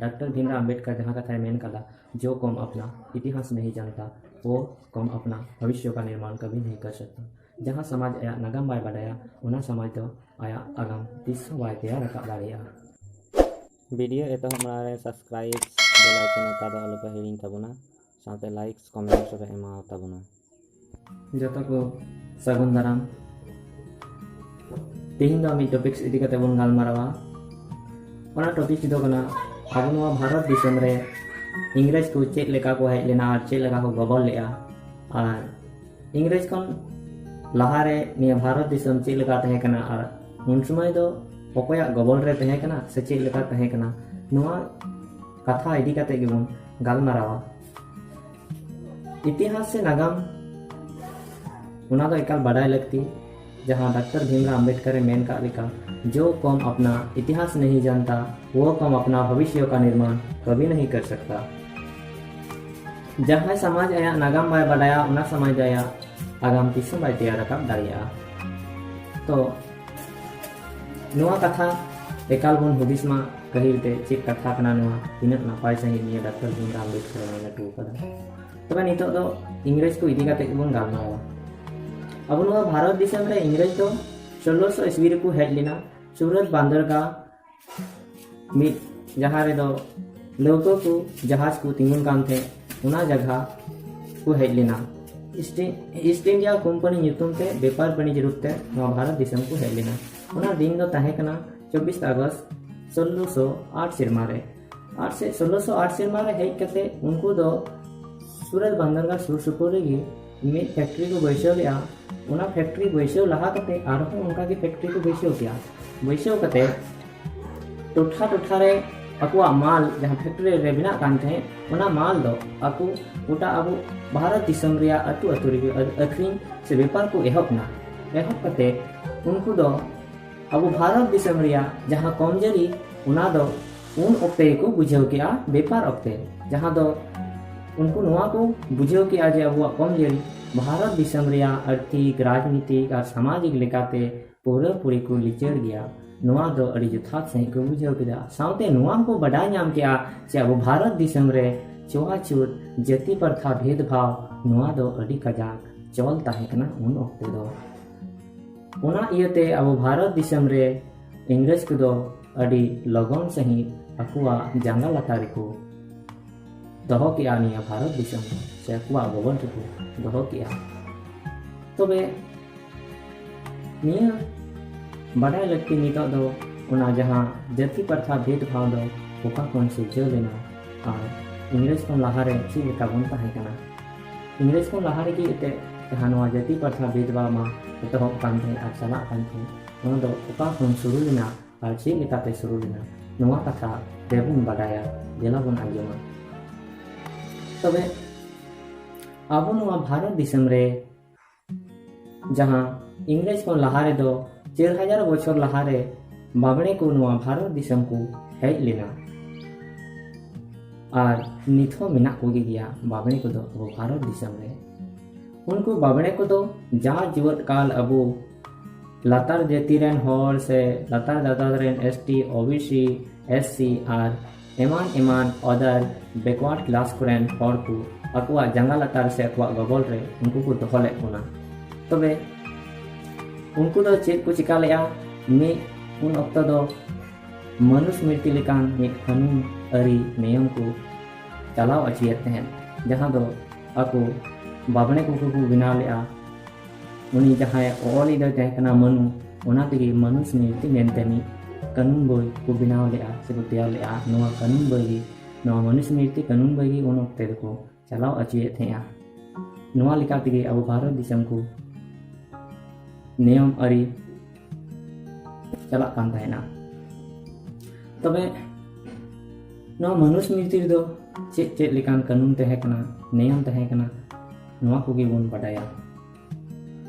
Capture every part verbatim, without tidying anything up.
Doctor Bhimrao ᱟᱢᱵᱮᱰᱠᱟᱨ ᱡᱟᱦᱟᱸ ᱠᱟᱛᱷᱟᱭ ᱢᱮᱱ ᱠᱟᱫᱟ, ᱡᱚ ᱠᱚᱢ ᱟᱯᱱᱟ ᱤᱛᱤᱦᱟᱥ ᱱᱟᱦᱤ ᱡᱟᱱᱛᱟ, ᱣᱚ ᱠᱚᱢ ᱟᱯᱱᱟ ᱵᱷᱚᱵᱤᱥᱭᱚ ᱠᱟ ᱱᱤᱨᱢᱟᱱ ᱠᱟᱵᱷᱤ ᱱᱟᱦᱤ ᱠᱟᱨ ᱥᱟᱠᱛᱟ᱾ ᱡᱟᱦᱟᱸ ᱥᱚᱢᱟᱡᱽ ᱟᱭᱟᱜ ᱱᱟᱜᱟᱢ ᱵᱟᱭ ᱵᱟᱰᱟᱭᱟ, ᱚᱱᱟ ᱥᱚᱢᱟᱡᱽ ᱫᱚ ᱟᱭᱟᱜ ᱟᱜᱟᱢ ᱛᱤᱥ ᱦᱚᱸ ᱵᱟᱭ ᱛᱮᱭᱟᱨ ᱨᱟᱠᱟᱵ ᱫᱟᱲᱮᱭᱟᱜᱼᱟ᱾ ᱵᱷᱤᱰᱤᱭᱳ ᱮᱛᱚᱦᱚᱵ ᱢᱟᱲᱟᱝ ᱨᱮ subscribe, bell icon ᱚᱛᱟ ᱫᱚ ᱟᱞᱚᱯᱮ ᱦᱤᱲᱤᱧ ᱛᱟᱵᱚᱱᱟ, ᱥᱟᱶᱛᱮ likes, comments ᱦᱚᱸᱯᱮ ᱮᱢᱟᱣ ᱛᱟᱵᱚᱱᱟ᱾ ᱡᱚᱛᱚ ᱠᱚ ᱥᱟᱹᱜᱩᱱ ᱫᱟᱨᱟᱢ᱾ ᱛᱮᱦᱮᱧ ᱫᱚ ᱢᱤᱫ topics ᱤᱫᱤ ᱠᱟᱛᱮ ᱵᱚᱱ ᱜᱟᱞᱢᱟᱨᱟᱣᱟ᱾ ᱚᱱᱟ topics ᱫᱚ ᱠᱟᱱᱟ, ᱟᱵᱚ ᱱᱚᱣᱟ ᱵᱷᱟᱨᱚᱛ ᱫᱤᱥᱚᱢ ᱨᱮ ᱤᱝᱨᱮᱡᱽ ᱠᱚ ᱪᱮᱫ ᱞᱮᱠᱟ ᱠᱚ ᱦᱮᱡ ᱞᱮᱱᱟ ᱟᱨ ᱪᱮᱫ ᱞᱮᱠᱟ ᱠᱚ ᱜᱚᱵᱚᱞ ᱞᱮᱫᱼᱟ, ᱟᱨ ᱤᱝᱨᱮᱡᱽ ᱠᱷᱚᱱ ᱞᱟᱦᱟᱨᱮ ᱱᱤᱭᱟᱹ ᱵᱷᱟᱨᱚᱛ ᱫᱤᱥᱚᱢ ᱪᱮᱫ ᱞᱮᱠᱟ ᱛᱟᱦᱮᱸ ᱠᱟᱱᱟ ᱟᱨ ᱩᱱ ᱥᱚᱢᱚᱭ ᱫᱚ ᱚᱠᱚᱭᱟᱜ ᱜᱚᱵᱚᱞ ᱨᱮ ᱛᱟᱦᱮᱸ ᱠᱟᱱᱟ ᱥᱮ ᱪᱮᱫ ᱞᱮᱠᱟ ᱛᱟᱦᱮᱸ ᱠᱟᱱᱟ, ᱱᱚᱣᱟ ᱠᱟᱛᱷᱟ ᱤᱫᱤ ᱠᱟᱛᱮ ᱜᱮᱵᱚᱱ ᱜᱟᱞᱢᱟᱨᱟᱣᱟ᱾ ᱤᱛᱤᱦᱟᱥ ᱥᱮ ᱱᱟᱜᱟᱢ, ᱚᱱᱟ ᱫᱚ ᱮᱠᱟᱞ ᱵᱟᱰᱟᱭ ᱞᱟᱹᱠᱛᱤ᱾ ᱡᱟᱦᱟᱸ ᱰᱟᱠᱛᱟᱨ ᱵᱷᱤᱢᱨᱟᱣ ᱟᱢᱵᱮᱰᱠᱟᱨ ᱮ ᱢᱮᱱ ᱠᱟᱜ ᱞᱮᱠᱟ, "ᱡᱚ ᱠᱚᱢ ᱟᱯᱱᱟ ᱤᱛᱤᱦᱟᱥ ᱱᱟᱦᱤ ᱡᱟᱱᱛᱟ, ᱣᱚ ᱠᱚᱢ ᱟᱯᱱᱟ ᱵᱷᱚᱵᱤᱥᱭᱚ ᱠᱟ ᱱᱤᱨᱢᱟᱱ ᱠᱟᱵᱷᱤ ᱱᱟᱦᱤ ᱠᱟᱨ ᱥᱟᱠᱛᱟ᱾" ᱡᱟᱦᱟᱸᱭ ᱥᱚᱢᱟᱡᱽ ᱟᱭᱟᱜ ᱱᱟᱜᱟᱢ ᱵᱟᱭ ᱵᱟᱰᱟᱭᱟ, ᱚᱱᱟ ᱥᱚᱢᱟᱡᱽ ᱫᱚ ᱟᱭᱟᱜ ᱟᱜᱟᱢ ᱛᱤᱥ ᱦᱚᱸ ᱵᱟᱭ ᱛᱮᱭᱟᱨ ᱨᱟᱠᱟᱵ ᱫᱟᱲᱮᱭᱟᱜᱼᱟ᱾ ᱛᱚ, ᱱᱚᱣᱟ ᱠᱟᱛᱷᱟ ᱮᱠᱟᱞ ᱵᱚᱱ ᱦᱩᱫᱤᱥ ᱢᱟ, ᱯᱟᱹᱦᱤᱞ ᱛᱮ ᱪᱮᱫ ᱠᱟᱛᱷᱟ ᱠᱟᱱᱟ ᱱᱚᱣᱟ, ᱛᱤᱱᱟᱹᱜ ᱱᱟᱯᱟᱭ ᱥᱟᱺᱦᱤᱡ ᱱᱤᱭᱟᱹ ᱰᱟᱠᱛᱟᱨ ᱵᱷᱤᱢᱨᱟᱣ ᱟᱢᱵᱮᱰᱠᱟᱨ ᱮ ᱢᱮᱱ ᱦᱚᱴᱚ ᱠᱟᱫᱟ᱾ ᱛᱚᱵᱮ ᱱᱤᱛᱚᱜ ᱫᱚ ᱤᱝᱨᱮᱡᱽ ᱠᱚ ᱤᱫᱤ ᱠᱟᱛᱮ ᱜᱮᱵᱚᱱ ᱜᱟᱞᱢᱟᱨᱟᱣᱟ᱾ ᱟᱵᱚ ᱱᱚᱣᱟ ᱵᱷᱟᱨᱚᱛ ᱫᱤᱥᱚᱢ ᱨᱮ ᱤᱝᱨᱮᱡᱽ ᱫᱚ ᱥᱳᱞᱳᱥᱚ ᱤᱥᱣᱤ ᱨᱮᱠᱚ ᱦᱮᱡ ᱞᱮᱱᱟ᱾ ᱥᱩᱨᱟᱴ ᱵᱟᱱᱫᱚᱨᱜᱟᱦ ᱢᱤᱫ, ᱡᱟᱦᱟᱸ ᱨᱮᱫᱚ ᱞᱟᱹᱣᱠᱟᱹ ᱠᱚ, ᱡᱟᱦᱟᱡᱽ ᱠᱚ ᱛᱤᱸᱜᱩᱱ ᱠᱟᱱ ᱛᱟᱦᱮᱸᱫ, ᱚᱱᱟ ᱡᱟᱭᱜᱟ ᱠᱚ ᱦᱮᱡ ᱞᱮᱱᱟ᱾ ᱤᱥᱴ-, ᱤᱥᱴ ᱤᱱᱰᱤᱭᱟ ᱠᱳᱢᱯᱟᱱᱤ ᱧᱩᱛᱩᱢ ᱛᱮ ᱵᱮᱯᱟᱨ ᱵᱟᱹᱱᱤᱡᱽ ᱨᱩᱯ ᱛᱮ ᱱᱚᱣᱟ ᱵᱷᱟᱨᱚᱛ ᱫᱤᱥᱚᱢ ᱠᱚ ᱦᱮᱡ ᱞᱮᱱᱟ᱾ ᱚᱱᱟ ᱫᱤᱱ ᱫᱚ ᱛᱟᱦᱮᱸ ᱠᱟᱱᱟ ᱪᱚᱵᱵᱤᱥ ᱟᱜᱚᱥᱴ ᱥᱳᱞᱞᱳᱥᱚ ᱟᱴ ᱥᱮᱨᱢᱟ ᱨᱮ᱾ ᱟᱨ ᱥᱮ ᱥᱳᱞᱞᱳᱥᱚ ᱟᱴ ᱥᱮᱨᱢᱟ ᱨᱮ ᱦᱮᱡ ᱠᱟᱛᱮ ᱩᱱᱠᱩ ᱫᱚ ᱥᱩᱨᱟᱴ ᱵᱟᱱᱫᱚᱨᱜᱟᱦ ᱥᱩᱨ ᱥᱩᱯᱩᱨ ᱨᱮᱜᱮ ᱢᱤᱫ ᱯᱷᱮᱠᱴᱨᱤ ᱠᱚ ᱵᱟᱹᱭᱥᱟᱹᱣ ᱞᱮᱫᱼᱟ᱾ ᱚᱱᱟ ᱯᱷᱮᱠᱴᱨᱤ ᱵᱟᱹᱭᱥᱟᱹᱣ ᱞᱟᱦᱟ ᱠᱟᱛᱮ ᱟᱨᱦᱚᱸ ᱚᱱᱠᱟ ᱜᱮ ᱯᱷᱮᱠᱴᱨᱤ ᱠᱚ ᱵᱟᱹᱭᱥᱟᱹᱣ ᱠᱮᱫᱼᱟ᱾ ᱵᱟᱹᱭᱥᱟᱹᱣ ᱠᱟᱛᱮ ᱴᱚᱴᱷᱟ ᱴᱚᱴᱷᱟ ᱨᱮ ᱟᱠᱚᱣᱟᱜ ᱢᱟᱞ, ᱡᱟᱦᱟᱸ ᱯᱷᱮᱠᱴᱨᱤ ᱨᱮ ᱵᱮᱱᱟᱜ ᱠᱟᱱ ᱛᱟᱦᱮᱸᱫ, ᱚᱱᱟ ᱢᱟᱞ ᱫᱚ ᱟᱠᱚ ᱜᱚᱴᱟ ᱟᱵᱚ ᱵᱷᱟᱨᱚᱛ ᱫᱤᱥᱚᱢ ᱨᱮᱭᱟᱜ ᱟᱹᱛᱩ ᱟᱹᱛᱩ ᱨᱮᱜᱮ ᱟᱹ-, ᱟᱹᱠᱷᱨᱤᱧ ᱥᱮ ᱵᱮᱯᱟᱨ ᱠᱚ ᱮᱦᱚᱵ ᱮᱱᱟ᱾ ᱮᱦᱚᱵ ᱠᱟᱛᱮ ᱩᱱᱠᱩ ᱫᱚ ᱟᱵᱚ ᱵᱷᱟᱨᱚᱛ ᱫᱤᱥᱚᱢ ᱨᱮᱭᱟᱜ ᱡᱟᱦᱟᱸ ᱠᱚᱢᱡᱩᱨᱤ, ᱚᱱᱟ ᱫᱚ ᱩᱱ ᱚᱠᱛᱮ ᱜᱮᱠᱚ ᱵᱩᱡᱷᱟᱹᱣ ᱠᱮᱜᱼᱟ, ᱵᱮᱯᱟᱨ ᱚᱠᱛᱮ, ᱡᱟᱦᱟᱸ ᱫᱚ ᱩᱱᱠᱩ ᱱᱚᱣᱟ ᱠᱚ ᱵᱩᱡᱷᱟᱹᱣ ᱠᱮᱜᱼᱟ ᱡᱮ ᱟᱵᱚᱣᱟᱜ ᱠᱚᱢᱡᱩᱨᱤ, ᱵᱷᱟᱨᱚᱛ ᱫᱤᱥᱚᱢ ᱨᱮᱭᱟᱜ ᱟᱨᱛᱷᱤᱠ, ᱨᱟᱡᱽᱱᱤᱛᱤᱠ ᱟᱨ ᱥᱟᱢᱟᱡᱤᱠ ᱞᱮᱠᱟᱛᱮ ᱯᱩᱨᱟᱹᱯᱩᱨᱤ ᱠᱚ ᱞᱤᱪᱟᱹᱲ ᱜᱮᱭᱟ᱾ ᱱᱚᱣᱟ ᱫᱚ ᱟᱹᱰᱤ ᱡᱚᱛᱷᱟᱛ ᱥᱟᱹᱦᱤᱡ ᱠᱚ ᱵᱩᱡᱷᱟᱹᱣ ᱠᱮᱫᱟ᱾ ᱥᱟᱶᱛᱮ ᱱᱚᱣᱟ ᱦᱚᱸᱠᱚ ᱵᱟᱰᱟᱭ ᱧᱟᱢ ᱠᱮᱫᱟ ᱡᱮ ᱟᱵᱚ ᱵᱷᱟᱨᱚᱛ ᱫᱤᱥᱚᱢ ᱨᱮ ᱪᱷᱩᱣᱟᱪᱷᱩᱛ, ᱡᱟᱹᱛᱤ ᱯᱨᱚᱛᱷᱟ ᱵᱷᱮᱫᱽᱵᱷᱟᱣ, ᱱᱚᱣᱟ ᱫᱚ ᱟᱹᱰᱤ ᱠᱟᱡᱟᱠ ᱪᱚᱞ ᱛᱟᱦᱮᱸ ᱠᱟᱱᱟ ᱩᱱ ᱚᱠᱛᱮ ᱫᱚ᱾ ᱚᱱᱟ ᱤᱭᱟᱹᱛᱮ ᱟᱵᱚ ᱵᱷᱟᱨᱚᱛ ᱫᱤᱥᱚᱢ ᱨᱮ ᱤᱝᱨᱮᱡᱽ ᱠᱚᱫᱚ ᱟᱹᱰᱤ ᱞᱚᱜᱚᱱ ᱥᱟᱺᱦᱤᱡ ᱟᱠᱚᱣᱟᱜ ᱡᱟᱸᱜᱟ ᱞᱟᱛᱟᱨ ᱨᱮᱠᱚ ᱫᱚᱦᱚ ᱠᱮᱜᱼᱟ ᱱᱤᱭᱟᱹ ᱵᱷᱟᱨᱚᱛ ᱫᱤᱥᱚᱢ ᱫᱚ, ᱥᱮ ᱟᱠᱚᱣᱟᱜ ᱜᱚᱵᱚᱞ ᱨᱮᱠᱚ ᱫᱚᱦᱚ ᱠᱮᱜᱼᱟ᱾ ᱛᱚᱵᱮ ᱱᱤᱭᱟᱹ ᱵᱟᱰᱟᱭ ᱞᱟᱹᱠᱛᱤ ᱱᱤᱛᱚᱜ ᱫᱚ ᱚᱱᱟ ᱡᱟᱦᱟᱸ ᱡᱟᱹᱛᱤ ᱯᱨᱚᱛᱷᱟ ᱵᱷᱮᱫᱽᱵᱷᱟᱣ ᱫᱚ ᱚᱠᱟ ᱠᱷᱚᱱ ᱥᱤᱨᱡᱟᱹᱣ ᱞᱮᱱᱟ ᱟᱨ ᱤᱝᱨᱮᱡᱽ ᱠᱷᱚᱱ ᱞᱟᱦᱟᱨᱮ ᱪᱮᱫ ᱞᱮᱠᱟ ᱵᱚᱱ ᱛᱟᱦᱮᱸ ᱠᱟᱱᱟ᱾ ᱤᱝᱨᱮᱡᱽ ᱠᱷᱚᱱ ᱞᱟᱦᱟ ᱨᱮᱜᱮ ᱮᱱᱛᱮᱫ ᱡᱟᱦᱟᱸ ᱱᱚᱣᱟ ᱡᱟᱹᱛᱤ ᱯᱨᱚᱛᱷᱟ ᱵᱷᱮᱫᱽᱵᱷᱟᱣ ᱢᱟ ᱮᱛᱚᱦᱚᱵ ᱠᱟᱱ ᱛᱟᱦᱮᱸᱫ ᱟᱨ ᱪᱟᱞᱟᱜ ᱠᱟᱱ ᱛᱟᱦᱮᱸᱫ, ᱚᱱᱟ ᱫᱚ ᱚᱠᱟ ᱠᱷᱚᱱ ᱥᱩᱨᱩ ᱞᱮᱱᱟ ᱟᱨ ᱪᱮᱫ ᱞᱮᱠᱟᱛᱮ ᱥᱩᱨᱩ ᱞᱮᱱᱟ, ᱱᱚᱣᱟ ᱠᱟᱛᱷᱟ ᱫᱮᱵᱚᱱ ᱵᱟᱰᱟᱭᱟ, ᱫᱮᱞᱟ ᱵᱚᱱ ᱟᱸᱡᱚᱢᱟ᱾ ᱛᱚᱵᱮ ᱟᱵᱚ ᱱᱚᱣᱟ ᱵᱷᱟᱨᱚᱛ ᱫᱤᱥᱚᱢ ᱨᱮ ᱡᱟᱦᱟᱸ ᱤᱝᱨᱮᱡᱽ ᱠᱷᱚᱱ ᱞᱟᱦᱟ ᱨᱮᱫᱚ ᱪᱟᱨ ᱦᱟᱡᱟᱨ ᱵᱚᱪᱷᱚᱨ ᱞᱟᱦᱟᱨᱮ ᱵᱟᱵᱽᱬᱮ ᱠᱚ ᱱᱚᱣᱟ ᱵᱷᱟᱨᱚᱛ ᱫᱤᱥᱚᱢ ᱠᱚ ᱦᱮᱡ ᱞᱮᱱᱟ᱾ ᱟᱨ ᱱᱤᱛ ᱦᱚᱸ ᱢᱮᱱᱟᱜ ᱠᱚᱜᱮ ᱜᱮᱭᱟ ᱵᱟᱵᱽᱬᱮ ᱠᱚᱫᱚ ᱟᱵᱚ ᱵᱷᱟᱨᱚᱛ ᱫᱤᱥᱚᱢ ᱨᱮ᱾ ᱩᱱᱠᱩ ᱵᱟᱵᱽᱬᱮ ᱠᱚᱫᱚ ᱡᱟ ᱡᱩᱣᱟᱹᱫ ᱠᱟᱞ ᱟᱵᱚ ᱞᱟᱛᱟᱨ ᱡᱟᱹᱛᱤ ᱨᱮᱱ ᱦᱚᱲ ᱥᱮ ᱞᱟᱛᱟᱨ ᱜᱟᱛᱟᱠ ᱨᱮᱱ S T, O B C, S C ᱟᱨ ᱮᱢᱟᱱ ᱮᱢᱟᱱ other backward class ᱠᱚᱨᱮᱱ ᱦᱚᱲ ᱠᱚ ᱟᱠᱚᱣᱟᱜ ᱡᱟᱸᱜᱟ ᱞᱟᱛᱟᱨ ᱥᱮ ᱟᱠᱚᱣᱟᱜ ᱜᱚᱵᱚᱞ ᱨᱮ ᱩᱱᱠᱩ ᱠᱚ ᱫᱚᱦᱚ ᱞᱮᱫ ᱵᱚᱱᱟ᱾ ᱛᱚᱵᱮ ᱩᱱᱠᱩ ᱫᱚ ᱪᱮᱫ ᱠᱚ ᱪᱤᱠᱟ ᱞᱮᱫᱼᱟ? ᱢᱤᱫ ᱩᱱ ᱚᱠᱛᱚ ᱫᱚ ᱢᱟᱱᱩᱥᱢᱨᱤᱛᱤ ᱞᱮᱠᱟᱱ ᱢᱤᱫ ᱠᱟᱹᱱᱩᱱ ᱟᱹᱨᱤ ᱱᱤᱭᱚᱢ ᱠᱚ ᱪᱟᱞᱟᱣ ᱚᱪᱚᱭᱮᱫ ᱛᱟᱦᱮᱸᱫ, ᱡᱟᱦᱟᱸ ᱫᱚ ᱟᱠᱚ ᱵᱟᱵᱽᱬᱮ ᱠᱚᱠᱚ ᱠᱚ ᱵᱮᱱᱟᱣ ᱞᱮᱫᱼᱟ᱾ ᱩᱱᱤ ᱡᱟᱦᱟᱸᱭ ᱚᱞᱤᱡ ᱫᱚᱭ ᱛᱟᱦᱮᱸ ᱠᱟᱱᱟ ᱢᱟᱹᱱᱩ, ᱚᱱᱟ ᱛᱮᱜᱮ ᱢᱟᱱᱩᱥᱢᱨᱤᱛᱤ ᱢᱮᱱᱛᱮ ᱢᱤᱫ ᱠᱟᱹᱱᱩᱱ ᱵᱳᱭ ᱠᱚ ᱵᱮᱱᱟᱣ ᱞᱮᱫᱼᱟ ᱥᱮᱠᱚ ᱛᱮᱭᱟᱨ ᱞᱮᱫᱼᱟ᱾ ᱱᱚᱣᱟ ᱠᱟᱹᱱᱩᱱ ᱵᱳᱭ ᱜᱮ, ᱱᱚᱣᱟ ᱢᱟᱱᱩᱥᱢᱨᱤᱛᱤ ᱠᱟᱹᱱᱩᱱ ᱵᱳᱭ ᱜᱮ ᱩᱱ ᱚᱠᱛᱮ ᱫᱚᱠᱚ ᱪᱟᱞᱟᱣ ᱚᱪᱚᱭᱮᱫ ᱛᱟᱦᱮᱸᱫᱼᱟ᱾ ᱱᱚᱣᱟ ᱞᱮᱠᱟ ᱛᱮᱜᱮ ᱟᱵᱚ ᱵᱷᱟᱨᱚᱛ ᱫᱤᱥᱚᱢ ᱠᱚ ᱱᱤᱭᱚᱢ ᱟᱹᱨᱤ ᱪᱟᱞᱟᱜ ᱠᱟᱱ ᱛᱟᱦᱮᱱᱟ᱾ ᱛᱚᱵᱮ ᱱᱚᱣᱟ ᱢᱟᱱᱩᱥᱢᱨᱤᱛᱤ ᱨᱮᱫᱚ ᱪᱮᱫ ᱪᱮᱫ ᱞᱮᱠᱟᱱ ᱠᱟᱹᱱᱩᱱ ᱛᱟᱦᱮᱸ ᱠᱟᱱᱟ, ᱱᱤᱭᱚᱢ ᱛᱟᱦᱮᱸ ᱠᱟᱱᱟ, ᱱᱚᱣᱟ ᱠᱚᱜᱮ ᱵᱚᱱ ᱵᱟᱰᱟᱭᱟ᱾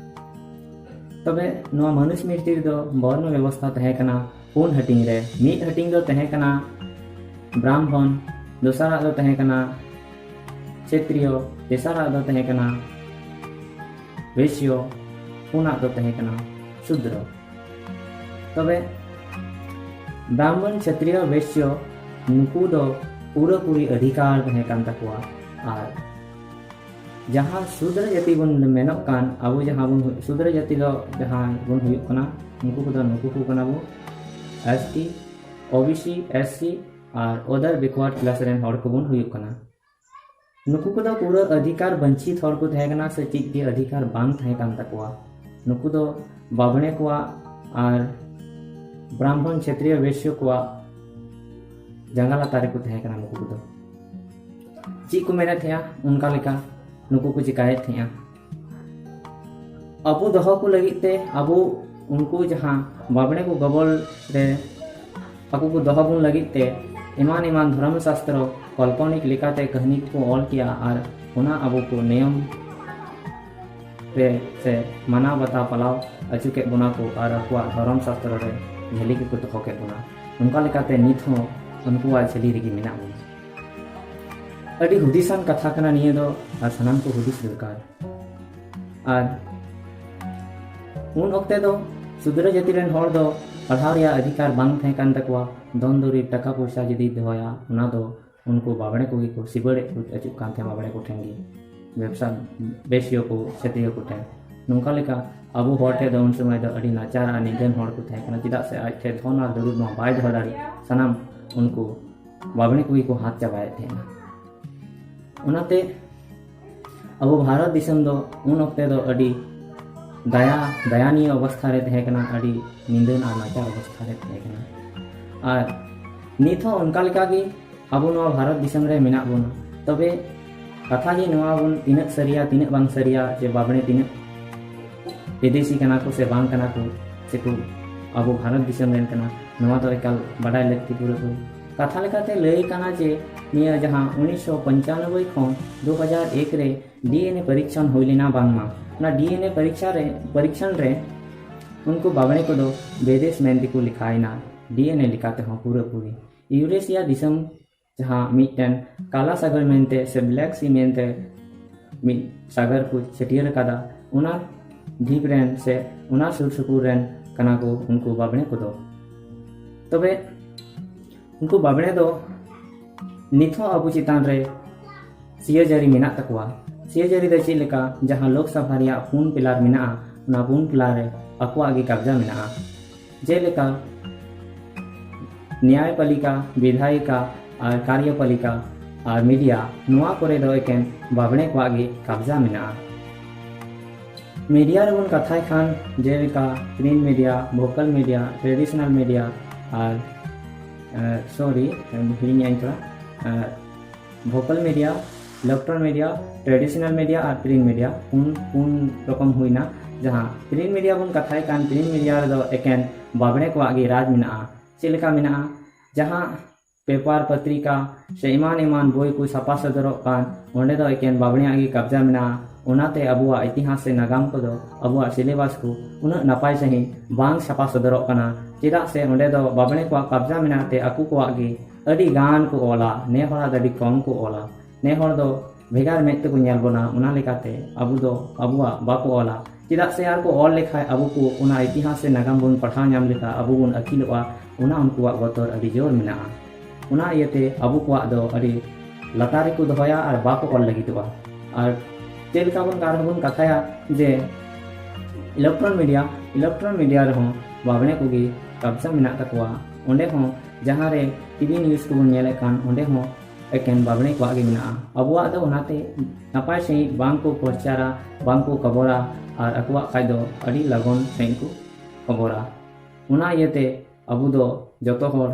ᱛᱚᱵᱮ ᱱᱚᱣᱟ ᱢᱟᱱᱩᱥᱢᱨᱤᱛᱤ ᱨᱮᱫᱚ ᱵᱚᱨᱱᱚ ᱵᱮᱵᱚᱥᱛᱷᱟ ᱛᱟᱦᱮᱸ ᱠᱟᱱᱟ ᱯᱩᱱ ᱦᱟᱹᱴᱤᱧ ᱨᱮ᱾ ᱢᱤᱫ ᱦᱟᱹᱴᱤᱧ ᱫᱚ ᱛᱟᱦᱮᱸ ᱠᱟᱱᱟ ᱵᱨᱟᱦᱢᱚᱱ, ᱫᱚᱥᱟᱨᱟᱜ ᱫᱚ ᱛᱟᱦᱮᱸ ᱠᱟᱱᱟ ᱪᱷᱮᱛᱨᱤᱭᱚ, ᱛᱮᱥᱟᱨᱟᱜ ᱫᱚ ᱛᱟᱦᱮᱸ ᱠᱟᱱᱟ ᱵᱮᱥᱭᱚ, ᱯᱩᱱᱟᱜ ᱫᱚ ᱛᱟᱦᱮᱸ ᱠᱟᱱᱟ ᱥᱩᱫᱨᱚ᱾ ᱛᱚᱵᱮ ᱵᱨᱟᱦᱢᱚᱱ, ᱪᱷᱚᱛᱨᱤᱭᱚ, ᱵᱮᱥᱭᱚ ᱱᱩᱠᱩ ᱫᱚ ᱯᱩᱨᱟᱹᱯᱩᱨᱤ ᱚᱫᱷᱤᱠᱟᱨ ᱛᱟᱦᱮᱸ ᱠᱟᱱ ᱛᱟᱠᱚᱣᱟ᱾ ᱟᱨ ᱡᱟᱦᱟᱸ ᱥᱩᱫᱨᱚ ᱡᱟᱹᱛᱤ ᱵᱚᱱ ᱢᱮᱱᱚᱜ ᱠᱟᱱ, ᱟᱵᱚ ᱡᱟᱦᱟᱸ ᱵᱚᱱ ᱦᱩᱭ-, ᱥᱩᱫᱨᱚ ᱡᱟᱹᱛᱤ ᱫᱚ ᱡᱟᱦᱟᱸᱭ ᱵᱚᱱ ᱦᱩᱭᱩᱜ ᱠᱟᱱᱟ, ᱱᱩᱠᱩ ᱠᱚᱫᱚ, ᱱᱩᱠᱩ ᱠᱚ ᱠᱟᱱᱟ ᱵᱚ S T, O B C, S C ᱟᱨ ᱚᱫᱟᱨ ᱵᱮᱠᱣᱟᱨᱰ ᱠᱞᱟᱥ ᱨᱮᱱ ᱦᱚᱲ ᱠᱚᱵᱚᱱ ᱦᱩᱭᱩᱜ ᱠᱟᱱᱟ᱾ ᱱᱩᱠᱩ ᱠᱚᱫᱚ ᱯᱩᱨᱟᱹ ᱚᱫᱷᱤᱠᱟᱨ ᱵᱚᱧᱪᱤᱛ ᱦᱚᱲ ᱠᱚ ᱛᱟᱦᱮᱸ ᱠᱟᱱᱟ, ᱥᱮ ᱪᱮᱫ ᱜᱮ ᱚᱫᱷᱤᱠᱟᱨ ᱵᱟᱝ ᱛᱟᱦᱮᱸ ᱠᱟᱱ ᱛᱟᱠᱚᱣᱟ᱾ ᱱᱩᱠᱩ ᱫᱚ ᱵᱟᱵᱽᱬᱮ ᱠᱚᱣᱟᱜ ᱟᱨ ᱵᱨᱟᱦᱢᱚᱱ, ᱪᱷᱚᱛᱨᱤᱭᱚ, ᱵᱮᱥᱭᱚ ᱠᱚᱣᱟᱜ ᱡᱟᱸᱜᱟ ᱞᱟᱛᱟᱨ ᱨᱮᱠᱚ ᱛᱟᱦᱮᱸ ᱠᱟᱱᱟ᱾ ᱱᱩᱠᱩ ᱠᱚᱫᱚ ᱪᱮᱫ ᱠᱚ ᱢᱮᱱᱮᱫ ᱛᱟᱦᱮᱸᱜᱼᱟ, ᱚᱱᱠᱟ ᱞᱮᱠᱟ ᱱᱩᱠᱩ ᱠᱚ ᱪᱤᱠᱟᱭᱮᱫ ᱛᱟᱦᱮᱸᱜᱼᱟ᱾ ᱟᱵᱚ ᱫᱚᱦᱚ ᱠᱚ ᱞᱟᱹᱜᱤᱫ ᱛᱮ, ᱟᱵᱚ ᱩᱱᱠᱩ ᱡᱟᱦᱟᱸ ᱵᱟᱵᱽᱬᱮ ᱠᱚ ᱜᱚᱵᱚᱞ ᱨᱮ ᱟᱠᱚ ᱠᱚ ᱫᱚᱦᱚ ᱵᱚᱱ ᱞᱟᱹᱜᱤᱫ ᱛᱮ ᱮᱢᱟᱱ ᱮᱢᱟᱱ ᱫᱷᱚᱨᱚᱢ ᱥᱟᱥᱛᱨᱚ ᱠᱟᱞᱯᱚᱱᱤᱠ ᱞᱮᱠᱟᱛᱮ ᱠᱟᱹᱦᱱᱤ ᱠᱚ ᱚᱞ ᱠᱮᱜᱼᱟ ᱟᱨ ᱚᱱᱟ ᱟᱵᱚ ᱠᱚ ᱱᱤᱭᱚᱢ ᱨᱮ ᱥᱮ ᱢᱟᱱᱟᱣ ᱵᱟᱛᱟᱣ ᱯᱟᱞᱟᱣ ᱟᱹᱪᱩ ᱠᱮᱫ ᱵᱚᱱᱟ ᱠᱚ ᱟᱨ ᱟᱠᱚᱣᱟᱜ ᱫᱷᱚᱨᱚᱢ ᱥᱟᱥᱛᱨᱚ ᱨᱮ ᱡᱷᱟᱹᱞᱤ ᱜᱮᱠᱚ ᱫᱚᱦᱚ ᱠᱮᱫ ᱵᱚᱱᱟ᱾ ᱚᱱᱠᱟ ᱞᱮᱠᱟᱛᱮ ᱱᱤᱛ ᱦᱚᱸ ᱩᱱᱠᱩᱣᱟᱜ ᱡᱷᱟᱹᱞᱤ ᱨᱮᱜᱮ ᱢᱮᱱᱟᱜ ᱵᱚᱱᱟ᱾ ᱟᱹᱰᱤ ᱦᱩᱫᱤᱥᱟᱱ ᱠᱟᱛᱷᱟ ᱠᱟᱱᱟ ᱱᱤᱭᱟᱹ ᱫᱚ, ᱟᱨ ᱥᱟᱱᱟᱢ ᱠᱚ ᱦᱩᱫᱤᱥ ᱫᱚᱨᱠᱟᱨ᱾ ᱟᱨ ᱩᱱ ᱚᱠᱛᱮ ᱫᱚ ᱥᱩᱫᱨᱚ ᱡᱟᱹᱛᱤ ᱨᱮᱱ ᱦᱚᱲ ᱫᱚ ᱯᱟᱲᱦᱟᱣ ᱨᱮᱭᱟᱜ ᱚᱫᱷᱤᱠᱟᱨ ᱵᱟᱝ ᱛᱟᱦᱮᱸ ᱠᱟᱱ ᱛᱟᱠᱚᱣᱟ᱾ ᱫᱷᱚᱱ ᱫᱩᱨᱤᱵᱽ, ᱴᱟᱠᱟ ᱯᱚᱭᱥᱟ ᱡᱩᱫᱤ ᱫᱚᱦᱚᱭᱟ, ᱚᱱᱟ ᱫᱚ ᱩᱱᱠᱩ ᱵᱟᱵᱽᱬᱮ ᱠᱚᱜᱮ ᱠᱚ ᱥᱤᱵᱟᱹᱲᱮᱫ ᱠᱚ ᱟᱹᱪᱩᱜ ᱠᱟᱱ ᱛᱟᱦᱮᱸ, ᱵᱟᱵᱽᱬᱮ ᱠᱚᱴᱷᱮᱱ ᱜᱮ, ᱵᱮᱵᱽᱥᱟ ᱵᱮᱥᱤᱭᱟᱹ ᱠᱚ, ᱪᱷᱟᱹᱛᱤᱭᱟᱹ ᱠᱚᱴᱷᱮᱱ᱾ ᱱᱚᱝᱠᱟ ᱞᱮᱠᱟ ᱟᱵᱚ ᱦᱚᱲ ᱴᱷᱮᱱ ᱫᱚ ᱩᱱ ᱥᱚᱢᱚᱭ ᱫᱚ ᱟᱹᱰᱤ ᱱᱟᱪᱟᱨ ᱟᱨ ᱱᱤᱫᱷᱟᱹᱱ ᱦᱚᱲ ᱠᱚ ᱛᱟᱦᱮᱸ ᱠᱟᱱᱟ, ᱪᱮᱫᱟᱜ ᱥᱮ ᱟᱡ ᱴᱷᱮᱱ ᱫᱷᱚᱱ ᱟᱨ ᱫᱩᱨᱤᱵᱽ ᱢᱟ ᱵᱟᱭ ᱫᱚᱦᱚ ᱫᱟᱲᱮᱭᱟᱜ, ᱥᱟᱱᱟᱢ ᱩᱱᱠᱩ ᱵᱟᱵᱽᱬᱮ ᱠᱚᱜᱮ ᱠᱚ ᱦᱟᱛ ᱪᱟᱵᱟᱭᱮᱫ ᱛᱟᱦᱮᱸᱱᱟ᱾ ᱚᱱᱟᱛᱮ ᱟᱵᱚ ᱵᱷᱟᱨᱚᱛ ᱫᱤᱥᱚᱢ ᱫᱚ ᱩᱱ ᱚᱠᱛᱮ ᱫᱚ ᱟᱹᱰᱤ ᱫᱟᱭᱟ, ᱫᱟᱭᱟᱱᱤᱭᱚ ᱚᱵᱚᱥᱛᱷᱟ ᱨᱮ ᱛᱟᱦᱮᱸ ᱠᱟᱱᱟ, ᱟᱹᱰᱤ ᱱᱤᱫᱷᱟᱹᱱ ᱟᱨ ᱱᱟᱪᱟᱨ ᱚᱵᱚᱥᱛᱷᱟ ᱨᱮ ᱛᱟᱦᱮᱸ ᱠᱟᱱᱟ᱾ ᱟᱨ ᱱᱤᱛ ᱦᱚᱸ ᱚᱱᱠᱟ ᱞᱮᱠᱟ ᱜᱮ ᱟᱵᱚ ᱱᱚᱣᱟ ᱵᱷᱟᱨᱚᱛ ᱫᱤᱥᱚᱢ ᱨᱮ ᱢᱮᱱᱟᱜ ᱵᱚᱱᱟ᱾ ᱛᱚᱵᱮ ᱠᱟᱛᱷᱟ ᱜᱮ ᱱᱚᱣᱟ ᱵᱚᱱ, ᱛᱤᱱᱟᱹᱜ ᱥᱟᱹᱨᱤᱭᱟ, ᱛᱤᱱᱟᱹᱜ ᱵᱟᱝ ᱥᱟᱹᱨᱤᱭᱟ, ᱡᱮ ᱵᱟᱵᱽᱬᱮ ᱛᱤᱱᱟᱹᱜ ᱵᱤᱫᱮᱥᱤ ᱠᱟᱱᱟ ᱠᱚ ᱥᱮ ᱵᱟᱝ ᱠᱟᱱᱟ ᱠᱚ, ᱥᱮᱠᱚ ᱟᱵᱚ ᱵᱷᱟᱨᱚᱛ ᱫᱤᱥᱚᱢ ᱨᱮᱱ ᱠᱟᱱᱟ, ᱱᱚᱣᱟ ᱫᱚ ᱮᱠᱟᱞ ᱵᱟᱰᱟᱭ ᱞᱟᱹᱠᱛᱤ ᱯᱩᱨᱟᱹᱯᱩᱨᱤ᱾ ᱠᱟᱛᱷᱟ ᱞᱮᱠᱟᱛᱮ ᱞᱟᱹᱭ ᱠᱟᱱᱟ ᱡᱮ ᱱᱤᱭᱟᱹ ᱡᱟᱦᱟᱸ ᱩᱱᱤᱥᱥᱚ ᱯᱚᱧᱪᱟᱱᱚᱵᱵᱳᱭ ᱠᱷᱚᱱ ᱫᱩ ᱦᱟᱡᱟᱨ ᱮᱠ ᱨᱮ ᱰᱤ ᱮᱱ ᱮ ᱯᱚᱨᱤᱠᱷᱚᱱ ᱦᱩᱭ ᱞᱮᱱᱟ, ᱵᱟᱝᱢᱟ ᱚᱱᱟ ᱰᱤ ᱮᱱ ᱮ ᱯᱚᱨᱤᱠᱷᱟ ᱨᱮ, ᱯᱚᱨᱤᱠᱷᱚᱱ ᱨᱮ ᱩᱱᱠᱩ ᱵᱟᱵᱽᱬᱮ ᱠᱚᱫᱚ ᱵᱤᱫᱮᱥ ᱢᱮᱱ ᱛᱮᱠᱚ ᱞᱮᱠᱷᱟᱭᱮᱱᱟ᱾ ᱰᱤ ᱮᱱ ᱮ ᱞᱮᱠᱟ ᱛᱮᱦᱚᱸ ᱯᱩᱨᱟᱹᱯᱩᱨᱤ ᱤᱭᱩᱨᱮᱥᱤᱭᱟ ᱫᱤᱥᱚᱢ, ᱡᱟᱦᱟᱸ ᱢᱤᱫᱴᱮᱱ ᱠᱟᱞᱟ ᱥᱟᱜᱚᱨ ᱢᱮᱱᱛᱮ ᱥᱮ ᱵᱞᱮᱠ ᱥᱤ ᱢᱮᱱᱛᱮ ᱢᱤᱫ ᱥᱟᱜᱚᱨ ᱠᱚ ᱪᱷᱟᱹᱴᱭᱟᱹᱨ ᱟᱠᱟᱫᱟ, ᱚᱱᱟ ᱰᱷᱤᱯ ᱨᱮᱱ ᱥᱮ ᱚᱱᱟ ᱥᱩᱨ ᱥᱩᱯᱩᱨ ᱨᱮᱱ ᱠᱟᱱᱟ ᱠᱚ ᱩᱱᱠᱩ ᱵᱟᱵᱽᱲᱮ ᱠᱚᱫᱚ᱾ ᱛᱚᱵᱮ ᱩᱱᱠᱩ ᱵᱟᱵᱽᱲᱮ ᱫᱚ ᱱᱤᱛ ᱦᱚᱸ ᱟᱵᱚ ᱪᱮᱛᱟᱱ ᱨᱮ ᱥᱤᱭᱟᱹᱡᱟᱹᱨᱤ ᱢᱮᱱᱟᱜ ᱛᱟᱠᱚᱣᱟ᱾ ᱥᱤᱭᱟᱹᱡᱟᱹᱨᱤ ᱫᱚ ᱪᱮᱫ ᱞᱮᱠᱟ? ᱡᱟᱦᱟᱸ ᱞᱳᱠᱥᱚᱵᱷᱟ ᱨᱮᱭᱟᱜ ᱯᱩᱱ ᱯᱤᱞᱟᱨ ᱢᱮᱱᱟᱜᱼᱟ, ᱚᱱᱟ ᱯᱩᱱ ᱯᱤᱞᱟᱨ ᱨᱮ ᱟᱠᱚᱣᱟᱜ ᱜᱮ ᱠᱟᱵᱽᱡᱟ ᱢᱮᱱᱟᱜᱼᱟ᱾ ᱡᱮᱞᱮᱠᱟ ᱱᱮᱭᱟᱭᱯᱟᱞᱤᱠᱟ, ᱵᱤᱫᱷᱟᱭᱤᱠᱟ ᱟᱨ ᱠᱟᱨᱭᱚᱯᱟᱞᱤᱠᱟ ᱟᱨ ᱢᱤᱰᱤᱭᱟ, ᱱᱚᱣᱟ ᱠᱚᱨᱮ ᱫᱚ ᱮᱠᱮᱱ ᱵᱟᱵᱽᱲᱮ ᱠᱚᱣᱟᱜ ᱜᱮ ᱠᱟᱵᱽᱡᱟ ᱢᱮᱱᱟᱜᱼᱟ᱾ ᱢᱤᱰᱤᱭᱟ ᱨᱮᱵᱚᱱ ᱠᱟᱛᱷᱟᱭ ᱠᱷᱟᱱ, ᱡᱮᱞᱮᱠᱟ print media, vocal media, traditional media ᱟᱨ, ᱥᱚᱨᱤ, ᱦᱤᱲᱤᱧ ᱟᱹᱧ ᱛᱷᱚᱲᱟ, vocal media, electronic media, traditional media ᱟᱨ ᱯᱨᱤᱱᱴ ᱢᱤᱰᱤᱭᱟ, ᱯᱩᱱ, ᱯᱩᱱ ᱨᱚᱠᱚᱢ ᱦᱩᱭᱱᱟ᱾ ᱡᱟᱦᱟᱸ ᱯᱨᱤᱱᱴ ᱢᱤᱰᱤᱭᱟ ᱵᱚᱱ ᱠᱟᱛᱷᱟᱭ ᱠᱟᱱ, ᱯᱨᱤᱱᱴ ᱢᱤᱰᱤᱭᱟ ᱨᱮᱫᱚ ᱮᱠᱮᱱ ᱵᱟᱵᱽᱲᱮ ᱠᱚᱣᱟᱜ ᱜᱮ ᱨᱟᱡᱽ ᱢᱮᱱᱟᱜᱼᱟ᱾ ᱪᱮᱫ ᱞᱮᱠᱟ ᱢᱮᱱᱟᱜᱼᱟ? ᱡᱟᱦᱟᱸ ᱯᱮᱯᱟᱨ, ᱯᱚᱛᱨᱤᱠᱟ ᱥᱮ ᱮᱢᱟᱱ ᱮᱢᱟᱱ ᱵᱳᱭ ᱠᱚ ᱥᱟᱯᱟ ᱥᱚᱫᱚᱨᱚᱜ ᱠᱟᱱ, ᱚᱸᱰᱮ ᱫᱚ ᱮᱠᱮᱱ ᱵᱟᱵᱽᱲᱮᱭᱟᱜ ᱜᱮ ᱠᱟᱵᱽᱡᱟ ᱢᱮᱱᱟᱜᱼᱟ᱾ ᱚᱱᱟᱛᱮ ᱟᱵᱚᱣᱟᱜ ᱤᱛᱤᱦᱟᱥ ᱥᱮ ᱱᱟᱜᱟᱢ ᱠᱚᱫᱚ, ᱟᱵᱚᱣᱟᱜ ᱥᱤᱞᱮᱵᱟᱥ ᱠᱚ ᱩᱱᱟᱹᱜ ᱱᱟᱯᱟᱭ ᱥᱟᱺᱦᱤᱡ ᱵᱟᱝ ᱥᱟᱯᱟ ᱥᱚᱫᱚᱨᱚᱜ ᱠᱟᱱᱟ᱾ ᱪᱮᱫᱟᱜ ᱥᱮ ᱚᱸᱰᱮ ᱫᱚ ᱵᱟᱵᱽᱲᱮ ᱠᱚᱣᱟᱜ ᱠᱟᱵᱽᱡᱟ ᱢᱮᱱᱟᱜ ᱛᱮ ᱟᱠᱚ ᱠᱚᱣᱟᱜ ᱜᱮ ᱟᱹᱰᱤ ᱜᱟᱱ ᱠᱚ ᱚᱞᱟ, ᱱᱮ ᱦᱚᱲᱟᱜ ᱫᱚ ᱟᱹᱰᱤ ᱠᱚᱢ ᱠᱚ ᱚᱞᱟ᱾ ᱱᱮ ᱦᱚᱲ ᱫᱚ ᱵᱷᱮᱜᱟᱨ ᱢᱮᱫ ᱛᱮᱠᱚ ᱧᱮᱞ ᱵᱚᱱᱟ, ᱚᱱᱟ ᱞᱮᱠᱟᱛᱮ ᱟᱵᱚ ᱫᱚ ᱟᱵᱚᱣᱟᱜ ᱵᱟᱠᱚ ᱚᱞᱟ᱾ ᱪᱮᱫᱟᱜ ᱥᱮ ᱟᱨ ᱠᱚ ᱚᱞ ᱞᱮᱠᱷᱟᱡ ᱟᱵᱚ ᱠᱚ ᱚᱱᱟ ᱤᱛᱤᱦᱟᱥ ᱥᱮ ᱱᱟᱜᱟᱢ ᱵᱚᱱ ᱯᱟᱲᱦᱟᱣ ᱧᱟᱢ ᱞᱮᱠᱷᱟᱡ ᱟᱵᱚ ᱵᱚᱱ ᱟᱹᱠᱤᱞᱚᱜᱼᱟ, ᱚᱱᱟ ᱩᱱᱠᱩᱣᱟᱜ ᱵᱚᱛᱚᱨ ᱟᱹᱰᱤ ᱡᱳᱨ ᱢᱮᱱᱟᱜᱼᱟ᱾ ᱚᱱᱟ ᱤᱭᱟᱹᱛᱮ ᱟᱵᱚ ᱠᱚᱣᱟᱜ ᱫᱚ ᱟᱹᱰᱤ ᱞᱟᱛᱟᱨ ᱨᱮᱠᱚ ᱫᱚᱦᱚᱭᱟ ᱟᱨ ᱵᱟᱠᱚ ᱚᱞ ᱞᱟᱹᱜᱤᱫᱚᱜᱼᱟ᱾ ᱟᱨ ᱪᱮᱫ ᱞᱮᱠᱟ ᱵᱚᱱ ᱟᱨᱦᱚᱸ ᱵᱚᱱ ᱠᱟᱛᱷᱟᱭᱟ ᱡᱮ ᱤᱞᱮᱠᱴᱨᱚᱱ ᱢᱤᱰᱤᱭᱟ, ᱤᱞᱮᱠᱴᱨᱚᱱ ᱢᱤᱰᱤᱭᱟ ᱨᱮᱦᱚᱸ ᱵᱟᱵᱽᱲᱮ ᱠᱚᱜᱮ ᱠᱟᱵᱽᱡᱟ ᱢᱮᱱᱟᱜ ᱛᱟᱠᱚᱣᱟ᱾ ᱚᱸᱰᱮ ᱦᱚᱸ ᱡᱟᱦᱟᱸ ᱨᱮ ᱴᱤᱵᱷᱤ ᱱᱤᱭᱩᱡᱽ ᱠᱚᱵᱚᱱ ᱧᱮᱞᱮᱫ ᱠᱟᱱ, ᱚᱸᱰᱮ ᱦᱚᱸ ᱮᱠᱮᱱ ᱵᱟᱵᱽᱲᱮ ᱠᱚᱣᱟᱜ ᱜᱮ ᱢᱮᱱᱟᱜᱼᱟ᱾ ᱟᱵᱚᱣᱟᱜ ᱫᱚ ᱚᱱᱟᱛᱮ ᱱᱟᱯᱟᱭ ᱥᱟᱺᱦᱤᱡ ᱵᱟᱝ ᱠᱚ ᱯᱨᱚᱪᱟᱨᱟ, ᱵᱟᱝ ᱠᱚ ᱠᱷᱚᱵᱚᱨᱟ, ᱟᱨ ᱟᱠᱚᱣᱟᱜ ᱠᱷᱟᱡ ᱫᱚ ᱟᱹᱰᱤ ᱞᱚᱜᱚᱱ ᱥᱟᱺᱦᱤᱡ ᱠᱚ ᱠᱷᱚᱵᱚᱨᱟ᱾ ᱚᱱᱟ ᱤᱭᱟᱹᱛᱮ ᱟᱵᱚ ᱫᱚ ᱡᱚᱛᱚ ᱦᱚᱲ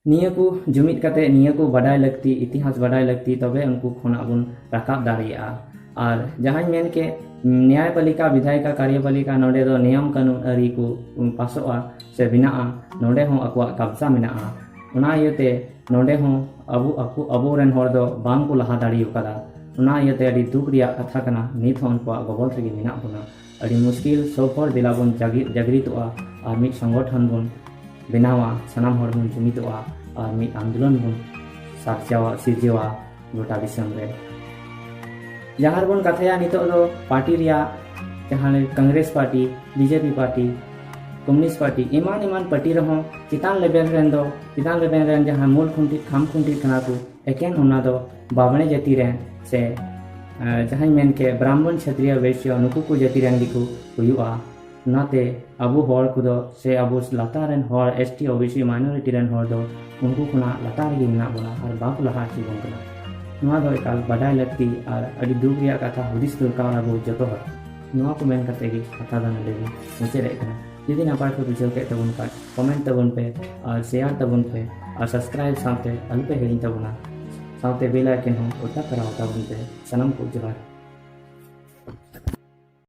ᱱᱤᱭᱟᱹ ᱠᱚ ᱡᱩᱢᱤᱫ ᱠᱟᱛᱮ ᱱᱤᱭᱟᱹ ᱠᱚ ᱵᱟᱰᱟᱭ ᱞᱟᱹᱠᱛᱤ, ᱤᱛᱤᱦᱟᱥ ᱵᱟᱰᱟᱭ ᱞᱟᱹᱠᱛᱤ, ᱛᱚᱵᱮ ᱩᱱᱠᱩ ᱠᱷᱚᱱᱟᱜ ᱵᱚᱱ ᱨᱟᱠᱟᱵ ᱫᱟᱲᱮᱭᱟᱜᱼᱟ᱾ ᱟᱨ ᱡᱟᱦᱟᱸᱧ ᱢᱮᱱ ᱠᱮᱫ, ᱱᱮᱭᱟᱭᱯᱟᱞᱤᱠᱟ, ᱵᱤᱫᱷᱟᱭᱤᱠᱟ, ᱠᱟᱨᱭᱚᱯᱟᱞᱤᱠᱟ, ᱱᱚᱰᱮ ᱫᱚ ᱱᱤᱭᱚᱢ ᱠᱟᱹᱱᱩᱱ ᱟᱹᱨᱤ ᱠᱚ ᱯᱟᱥᱚᱜᱼᱟ ᱥᱮ ᱵᱮᱱᱟᱜᱼᱟ, ᱱᱚᱰᱮ ᱦᱚᱸ ᱟᱠᱚᱣᱟᱜ ᱠᱟᱵᱽᱡᱟ ᱢᱮᱱᱟᱜᱼᱟ᱾ ᱚᱱᱟ ᱤᱭᱟᱹᱛᱮ ᱱᱚᱰᱮ ᱦᱚᱸ ᱟᱵᱚ, ᱟᱠᱚ, ᱟᱵᱚᱨᱮᱱ ᱦᱚᱲ ᱫᱚ ᱵᱟᱝ ᱠᱚ ᱞᱟᱦᱟ ᱫᱟᱲᱮ ᱟᱠᱟᱫᱟ᱾ ᱚᱱᱟ ᱤᱭᱟᱹᱛᱮ ᱟᱹᱰᱤ ᱫᱩᱠ ᱨᱮᱭᱟᱜ ᱠᱟᱛᱷᱟ ᱠᱟᱱᱟ, ᱱᱤᱛ ᱦᱚᱸ ᱩᱱᱠᱩᱣᱟᱜ ᱜᱚᱵᱚᱞ ᱨᱮᱜᱮ ᱢᱮᱱᱟᱜ ᱵᱚᱱᱟ᱾ ᱟᱹᱰᱤ ᱢᱩᱥᱠᱤᱞ, ᱥᱚᱵ ᱦᱚᱲ ᱫᱮᱞᱟ ᱵᱚᱱ ᱡᱟᱜᱤ-, ᱡᱟᱜᱽᱨᱤᱛᱚᱜᱼᱟ ᱟᱨ ᱢᱤᱫ ᱥᱚᱝᱜᱚᱴᱷᱚᱱ ᱵᱚᱱ ᱵᱮᱱᱟᱣᱟ, ᱥᱟᱱᱟᱢ ᱦᱚᱲ ᱵᱚᱱ ᱡᱩᱢᱤᱫᱚᱜᱼᱟ ᱟᱨ ᱢᱤᱫ ᱟᱱᱫᱳᱞᱚᱱ ᱵᱚᱱ ᱥᱟᱨᱡᱟᱣᱟ, ᱥᱤᱨᱡᱟᱹᱣᱟ ᱜᱚᱴᱟ ᱫᱤᱥᱚᱢ ᱨᱮ᱾ ᱡᱟᱦᱟᱸ ᱨᱮᱵᱚᱱ ᱠᱟᱛᱷᱟᱭᱟ ᱱᱤᱛᱚᱜ ᱫᱚ ᱯᱟᱨᱴᱤ ᱨᱮᱭᱟᱜ, ᱡᱟᱦᱟᱸ Congress party, BJP party, communist party, ᱮᱢᱟᱱ ᱮᱢᱟᱱ ᱯᱟᱨᱴᱤ ᱨᱮᱦᱚᱸ ᱪᱮᱛᱟᱱ ᱞᱮᱵᱮᱞ ᱨᱮᱱ ᱫᱚ, ᱪᱮᱛᱟᱱ ᱞᱮᱵᱮᱞ ᱨᱮᱱ ᱡᱟᱦᱟᱸ ᱢᱩᱞ ᱠᱷᱩᱱᱴᱤ, ᱠᱷᱟᱢ ᱠᱷᱩᱱᱴᱤ ᱠᱟᱱᱟ ᱠᱚ, ᱮᱠᱮᱱ ᱚᱱᱟ ᱫᱚ ᱵᱟᱢᱲᱮ ᱡᱟᱹᱛᱤ ᱨᱮᱱ ᱥᱮ, ᱮ, ᱡᱟᱦᱟᱸᱧ ᱢᱮᱱ ᱠᱮᱫ ᱵᱨᱟᱦᱢᱚᱱ, ᱪᱷᱟᱛᱨᱤᱭᱟ, ᱵᱳᱭᱥᱭᱚ, ᱱᱩᱠᱩ ᱠᱚ ᱡᱟᱹᱛᱤ ᱨᱮᱱ ᱜᱮᱠᱚ ᱦᱩᱭᱩᱜᱼᱟ᱾ ᱚᱱᱟᱛᱮ ᱟᱵᱚ ᱦᱚᱲ ᱠᱚᱫᱚ ᱥᱮ ᱟᱵᱚ ᱞᱟᱛᱟᱨ ᱨᱮᱱ ᱦᱚᱲ, S T, O B C, majority ᱨᱮᱱ ᱦᱚᱲ ᱫᱚ ᱩᱱᱠᱩ ᱠᱷᱚᱱᱟᱜ ᱞᱟᱛᱟᱨ ᱨᱮᱜᱮ ᱢᱮᱱᱟᱜ ᱵᱚᱱᱟ ᱟᱨ ᱵᱟᱠᱚ ᱞᱟᱦᱟ ᱦᱚᱪᱚ ᱵᱚᱱ ᱠᱟᱱᱟ᱾ ᱱᱚᱣᱟ ᱫᱚ ᱮᱠᱟᱞ ᱵᱟᱰᱟᱭ ᱞᱟᱹᱠᱛᱤ ᱟᱨ ᱟᱹᱰᱤ ᱫᱩᱠ ᱨᱮᱭᱟᱜ ᱠᱟᱛᱷᱟ, ᱦᱩᱫᱤᱥ ᱫᱚᱨᱠᱟᱨ ᱟᱵᱚ ᱡᱚᱛᱚ ᱦᱚᱲ᱾ ᱱᱚᱣᱟ ᱠᱚ ᱢᱮᱱ ᱠᱟᱛᱮ ᱜᱮ ᱠᱟᱛᱷᱟ ᱫᱚ ᱱᱚᱰᱮ ᱜᱮ ᱢᱩᱪᱟᱹᱫ ᱮᱫ ᱠᱟᱱᱟ᱾ ᱡᱩᱫᱤ ᱱᱟᱯᱟᱭ ᱯᱮ ᱵᱩᱡᱷᱟᱹᱣ ᱠᱮᱫ ᱛᱟᱵᱚᱱ ᱠᱷᱟᱱ, ᱠᱚᱢᱮᱱᱴ ᱛᱟᱵᱚᱱ ᱯᱮ ᱟᱨ ᱥᱮᱭᱟᱨ ᱛᱟᱵᱚᱱ ᱯᱮ ᱟᱨ ᱥᱟᱵᱥᱠᱨᱟᱭᱤᱵ ᱥᱟᱶᱛᱮ ᱟᱞᱚ ᱯᱮ ᱦᱤᱲᱤᱧ ᱛᱟᱵᱚᱱᱟ᱾ ᱥᱟᱶᱛᱮ ᱵᱮᱞ ᱟᱭᱠᱚᱱ ᱦᱚᱸ ᱚᱴᱟᱜ ᱠᱚᱨᱟᱣ ᱛᱟᱵᱚᱱ ᱯᱮ᱾ ᱥᱟᱱᱟᱢ ᱠᱚ ᱡᱚᱦᱟᱨ᱾